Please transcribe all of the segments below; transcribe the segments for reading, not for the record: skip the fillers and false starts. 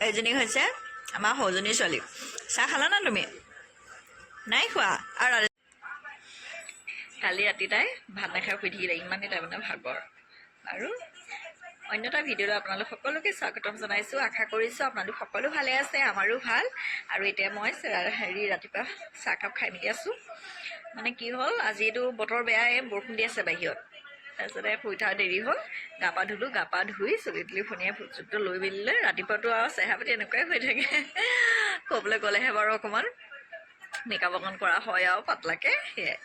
এইজনী হৈছে আমাৰ সৰুজনী ছোৱালী। চাহ খালা না তুমি? নাই খোৱা। আৰু কালি ৰাতি তাই ভাত নাখাই শুই থাকিলে, ইমানেই তাই মানে ভাগৰ। আৰু অন্য এটা ভিডিঅ'লৈ আপোনালোক সকলোকে স্বাগতম জনাইছোঁ। আশা কৰিছোঁ আপোনালোক সকলো ভালে আছে, আমাৰো ভাল। আৰু এতিয়া মই হেৰি ৰাতিপুৱা চাহকাপ খাই মেলি আছোঁ। মানে কি হ'ল, আজিতো বতৰ বেয়াই, বৰষুণ দি আছে বাহিৰত। তাৰপিছতে শুই উঠা দেৰি হ'ল, গা পা ধুলোঁ, গা পা ধুই চুলি তুলি ফুনিয়াই ফুট চুটটো লৈ মেলিলে। ৰাতিপুৱাটো আৰু চেহেৰা পাতি এনেকুৱাই হৈ থাকে। ক'বলৈ গ'লেহে বাৰু অকণমান মেকআপ অকণ কৰা হয় আৰু পাতলাকে, সেয়াই।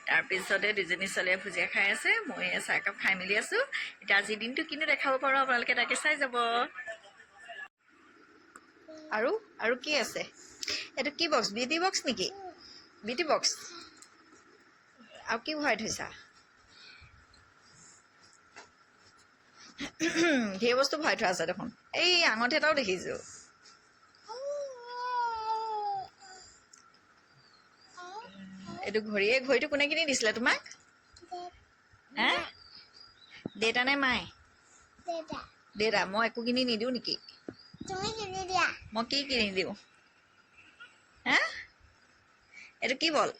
তাৰপিছতে দুজনী ছোৱালীয়ে ভুজিয়া খাই আছে, মই চাহ একাপ খাই মেলি আছোঁ। এতিয়া আজিৰ দিনটো কিনো দেখাব পাৰোঁ আপোনালোকে তাকে চাই যাব। আৰু আৰু কি আছে? এইটো কি বক্স? বিউটি বক্স নেকি? Beauty box. আৰু কি ভৰাই থৈছা? ঢেৰ বস্তু ভৰাই থোৱা আছে দেখোন। এই আঙঠি এটাও দেখিছোঁ। এইটো ঘড়ী, এই ঘড়ীটো কোনে কিনি দিছিলে তোমাক? হে, দেউতা নে মায়ে? দেউতা। মই একো কিনি নিদিওঁ নেকি? মই কি কিনি দিওঁ? হা, এইটো কি বল?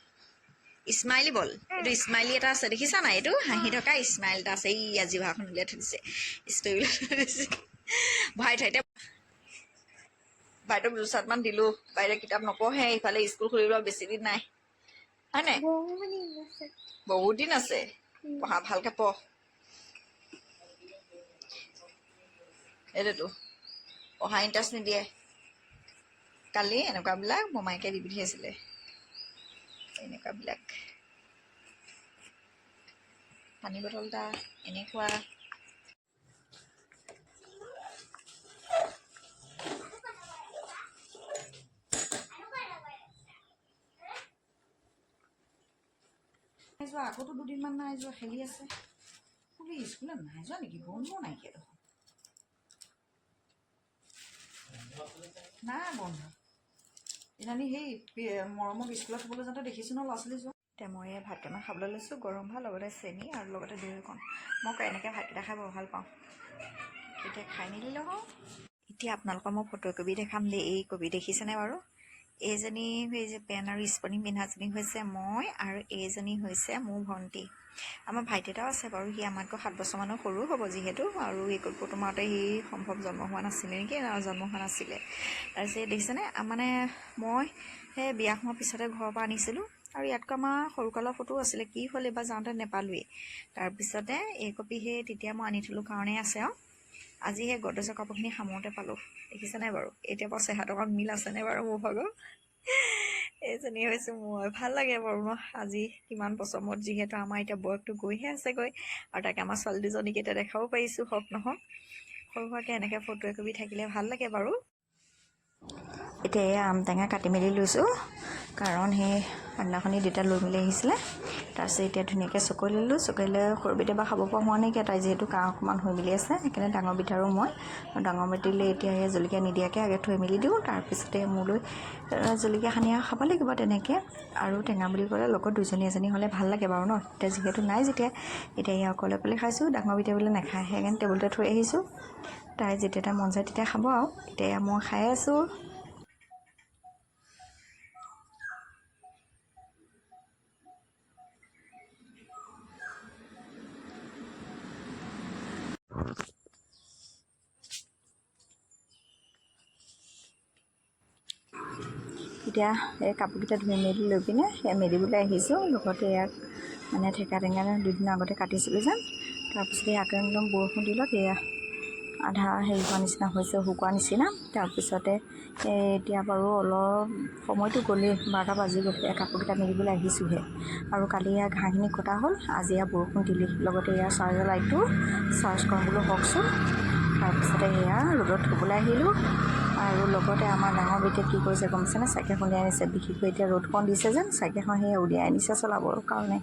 ইছমাইলী বল। এইটো ইছমাইলী এটা আছে, দেখিছা নাই? এইটো হাঁহি থকা ইছমাইল এটা আছে। এই আজি ভাখন উলিয়াই থৈ দিছে, স্প্ৰে উলিয়াই থৈ দিছে, ভৰাই থৈ। এতিয়া বাইদেউক দুচাটমান দিলোঁ। বাইদেৱে কিতাপ নপঢ়ে, ইফালে স্কুল খুলিব বেছি দিন নাই, হয় নাই? বহুত দিন আছে। পঢ়া, ভালকে পঢ়। এইটোতো পঢ়া ইণ্টাৰেষ্ট নিদিয়ে। কালি এনেকুৱাবিলাক মোমাইকে দি পঠিয়াইছিলে, এনেকুৱাবিলাক পানী বটল এটা এনেকুৱা। যোৱা আগতো দুদিনমান নাই যোৱা, খেলি আছে। বোলো স্কুলত নাই যোৱা নেকি? বন্ধ নাইকিয়া দেখোন। নাই বন্ধ। সেইদিনানি সেই মৰমক স্কুলত থ'বলৈ যাওঁতে দেখিছোঁ ন ল'ৰা ছোৱালী যোৱা। এতিয়া মই এই ভাত কেইটামান খাবলৈ লৈছোঁ, গৰম ভাত, লগতে চেনি আৰু লগতে দৈ অকণ। মই এনেকৈ ভাতকেইটা খাই বৰ ভাল পাওঁ। এতিয়া খাই মেলি লওঁ। এতিয়া আপোনালোকৰ মই ফটো কপি দেখাম দেই। এই কপি দেখিছেনে বাৰু? এইজনী, এই যে পেণ্ট আৰু স্পৰ্টিং পিন্ধাজনী হৈছে মই, আৰু এইজনী হৈছে মোৰ ভণ্টি। আমাৰ ভাইটি এটাও আছে বাৰু, সি আমাতকৈ 7 বছৰমানৰ সৰু হ'ব যিহেতু। আৰু এই ফটো মাৰোঁতে সি সম্ভৱ জন্ম হোৱা নাছিলে নেকি? জন্ম হোৱা নাছিলে। তাৰপিছত দেখিছেনে, মানে মই সেই বিয়া হোৱাৰ পিছতে ঘৰৰ পৰা আনিছিলোঁ। আৰু ইয়াতকৈ আমাৰ সৰুকালৰ ফটোও আছিলে, কি হ'ল এইবাৰ যাওঁতে নেপালোৱেই। তাৰপিছতে এই কপি সেই তেতিয়া মই আনি থ'লোঁ কাৰণেই আছে। আৰু আজি সেই গডৰেজৰ কাপোৰখিনি সামৰোঁতে পালোঁ। দেখিছে নাই বাৰু? এতিয়া বাৰু চেহেৰাটোৰ অকণ মিল আছেনে বাৰু মোৰ ভাগৰ? এইজনী হৈছোঁ মই। ভাল লাগে বাৰু ন, আজি কিমান বছৰ মূৰত, যিহেতু আমাৰ এতিয়া বয়সটো গৈহে আছেগৈ। আৰু তাকে আমাৰ ছোৱালী দুজনীক এতিয়া দেখাব পাৰিছোঁ, হওক নহওক সৰু সুৰাকৈ এনেকৈ ফটো একপি থাকিলে ভাল লাগে বাৰু। এতিয়া এই আম টেঙা কাটি মেলি লৈছোঁ, কাৰণ সেই আগদিনাখনি দেউতা লৈ মেলি আহিছিলে। তাৰপিছত এতিয়া ধুনীয়াকৈ চকৰি ল'লোঁ। চকৰি লৈ সৰু বিধে বা খাব পৰা হোৱা নাইকিয়া, তাই যিহেতু কাহ অকণমান হৈ মেলি আছে, সেইকাৰণে ডাঙৰ বিধ আৰু মই ডাঙৰ বেটিলৈ এতিয়া এই জলকীয়া নিদিয়াকৈ আগে থৈ মেলি দিওঁ। তাৰপিছতে মোলৈ জলকীয়া সানি আৰু খাব লাগিব তেনেকৈ। আৰু টেঙা বুলি ক'লে লগত দুজনী এজনী হ'লে ভাল লাগে বাৰু ন। এতিয়া যিহেতু নাই যেতিয়া, এতিয়া এই অকলে অকলে খাইছোঁ। ডাঙৰ বিধে বোলে নাখায়, সেইকাৰণে টেবুলতে থৈ আহিছোঁ। তাই যেতিয়া তাই মন যায় তেতিয়া খাব। আৰু এতিয়া মই খাই আছোঁ। এতিয়া এই কাপোৰকেইটা ধুই মেলি লৈ পিনে সেয়া মেলিবলৈ আহিছোঁ। লগতে ইয়াক মানে ঠেকা টেঙা দুদিনৰ আগতে কাটিছিলোঁ যেন। তাৰপিছতে আকৌ একদম বৰষুণ দিলত এয়া আধা হেৰি হোৱা নিচিনা হৈছে, শুকোৱা নিচিনা। তাৰপিছতে এতিয়া বাৰু অলপ সময়টো গ'লেই, 12টা বাজি গ'ল। এয়া কাপোৰকেইটা মেলিবলৈ আহিছোঁহে। আৰু কালি এয়া ঘাঁহখিনি কটা হ'ল, আজি এয়া বৰষুণ দিলেই। লগতে এয়া চাৰ্জাৰ লাইটটো চাৰ্জ কৰোঁ বোলো হওকচোন। তাৰপিছতে এয়া ৰ'দত থ'বলৈ আহিলোঁ। আৰু লগতে আমাৰ ডাঙৰ বেটিয়ে কি কৰিছে গম পাইছেনে? চাইকেলখন উলিয়াই আনিছে। বিশেষকৈ এতিয়া ৰ'দখন দিছে যেন, চাইকেলখন সেয়া উলিয়াই আনিছে চলাবৰ কাৰণে।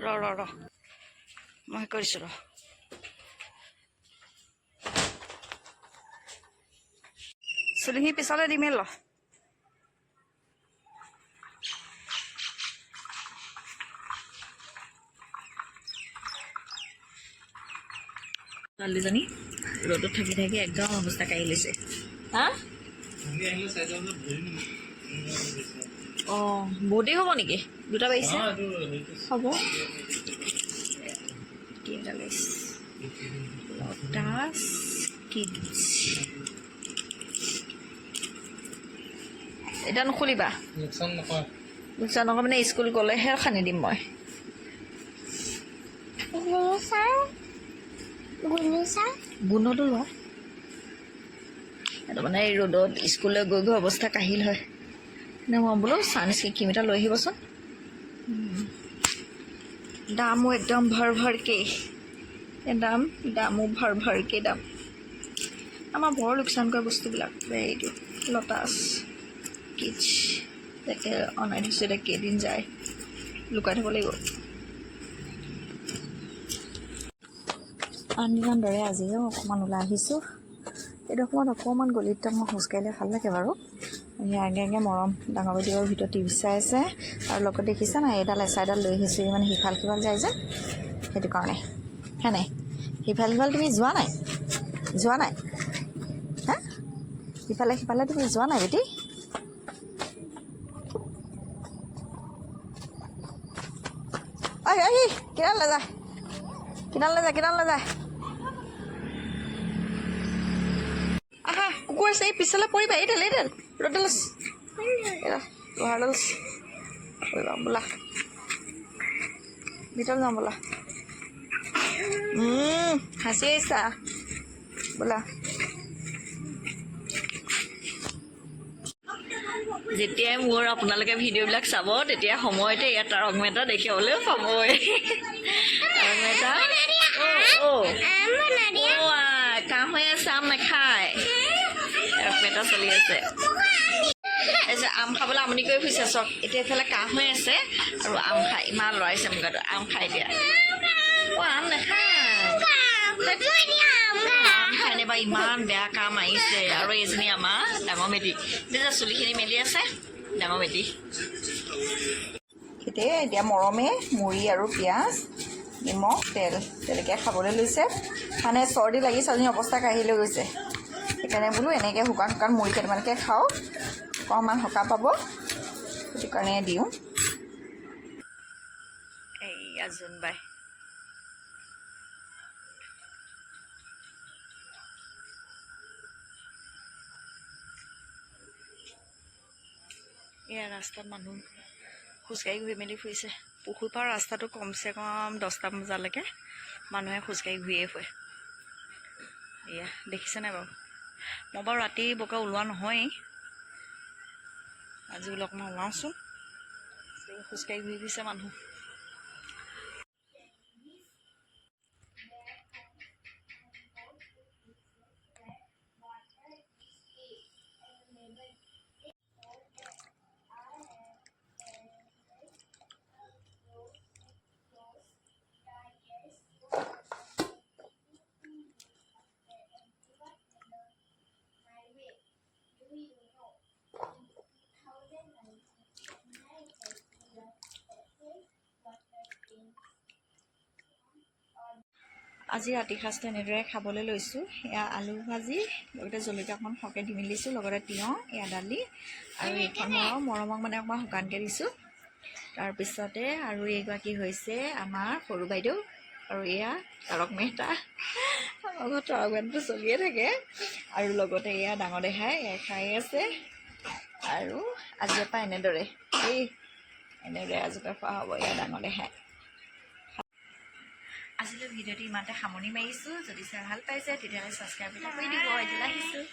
ৰ ৰ ৰ, মই কৰিছোঁ ৰ। চুলিখিনি পিছলে দিমেই ল। ছোৱালীজনী ৰ'দত থাকি থাকি একদম অৱস্থা কাঢ়ি লৈছে। হা, অঁ, বহুত দেৰি হ'ব নেকি? দুটা বাজিছে। হ'ব। তিনিটা লাগিছে। Lotus kids. এতিয়া নুখুলিবা। লোকচান নকৰে। লোকচান নকৰে মানে স্কুল গ'লেহে সানি দিম মই। গোন্ধটো লোৱা। এইটো মানে এই ৰ'দত স্কুললৈ গৈ গৈ অৱস্থা কাহিল হয় নে। মই বোলো ছানস্ক্ৰীন ক্ৰীম এটা লৈ আহিবচোন। দামো একদম ভৰ ভৰকে দাম, দামো ভৰ ভৰকে দাম। আমাৰ বৰ লোকচান কৰে বস্তুবিলাক। এইটো লটাছ কিডছ, তাকে অনাই থৈছোঁ। এতিয়া কেইদিন যায়, লুকাই থ'ব লাগিব। আনদিনাৰ দৰে আজিও অকণমান ওলাই আহিছোঁ। এইটো সময়ত অকণমান গলিত মই খোজকাঢ়িলে ভাল লাগে বাৰু। এই আগে আগে মৰম ডাঙৰ বাইদেউৰ ভিতৰত টিভি চাই আছে আৰু লগত দেখিছে নাই, এইডাল এচাইডাল লৈ আহিছোঁ। ই মানে সিফাল সিফাল যায় যে, সেইটো কাৰণে। হে নাই, সিফাল সিফাল তুমি যোৱা নাই, যোৱা নাই। হা, সিফালে সিফালে তুমি যোৱা নাই বেটি। আহি আহি কিনাল নাযায়, কিনাল নাযায়, কিনাল নাযায়। আহা, কুকুৰ আছে। এই পিছফালে পৰিবা। এইডাল, এইডাল ৰ'দডাল আছে, এইডাল লোহাৰডাল আছে, পৰিবা। বোলা, ভিতৰত যাওঁ বোলা। হাঁচি আহিছা বোলা। যেতিয়াই মোৰ আপোনালোকে ভিডিঅ'বিলাক চাব, তেতিয়া সময়তে ইয়াত তাৰক মেহতা দেখিবলৈ পাবই। তাৰক মেহতা অ' অ' কাম হৈ আছে, আম নাখায়। তাৰক মেহতা চলি আছে। তাৰপিছত আম খাবলৈ আমনি কৰি ফুৰিছে চক। এতিয়া এইফালে কাহ হৈ আছে আৰু আম খাই ইমান লৰাইছে মুগাটো। আম খাই দিয়া। অ' আম নাখায়, আম খাই নাইবা ইমান বেয়া কাম আহিছে। আৰু এইজনী আমাৰ ডাঙৰ মেটি যে চুলিখিনি মেলি আছে, ডাঙৰ মেটি। এতিয়া মৰমে মুড়ি আৰু পিঁয়াজ, নিমখ, তেল তেনেকৈ খাবলৈ লৈছে। মানে চৰ্দি লাগি ছোৱালীজনী অৱস্থা কাঢ়ি লৈ গৈছে। সেইকাৰণে বোলো এনেকৈ শুকান শুকান মুড়ি কেইটামানকৈ খাওক, অকণমান সকাহ পাব, সেইটো কাৰণে দিওঁ। এইয়া জোনবাই। এয়া ৰাস্তাত মানুহ খোজকাঢ়ি ঘূৰি মেলি ফুৰিছে। পুখুৰী পাৰ ৰাস্তাটো কমচে কম 10টা বজালৈকে মানুহে খোজকাঢ়ি ঘূৰিয়ে ফুৰে। এয়া দেখিছে নাই বাৰু? মই বাৰু ৰাতি বৰকৈ ওলোৱা নহয়েই, আজি বোলে অকণমান ওলাওঁচোন। খোজকাঢ়ি ঘূৰি ফুৰিছে মানুহ। আজি ৰাতি সাঁজটো এনেদৰে খাবলৈ লৈছোঁ। এয়া আলু ভাজি, লগতে জলকীয়া অকণমান সৰহকৈ দি মেলি দিছোঁ, লগতে তিয়ঁহ, এয়া দালি আৰু এইখন মৰমক মানে অকণমান শুকানকৈ দিছোঁ। তাৰপিছতে আৰু এইগৰাকী হৈছে আমাৰ সৰু বাইদেউ আৰু এয়া তাৰক মেহতা। আমাৰ ঘৰত তাৰক মেহতাটো চলিয়ে থাকে। আৰু লগতে এয়া ডাঙৰ দেহাই এয়া খাই আছে। আৰু আজিৰ পৰা এনেদৰে, এই এনেদৰে আজিৰ পৰা খোৱা হ'ব। এয়া ডাঙৰ দেহাই। আজিলৈ ভিডিঅ'টো ইমানতে সামৰণি মাৰিছোঁ। যদি চাই ভাল পাইছে, তেতিয়াহ'লে ছাবস্ক্ৰাইব এটা কৰি দিব। এতিয়া আহিছোঁ।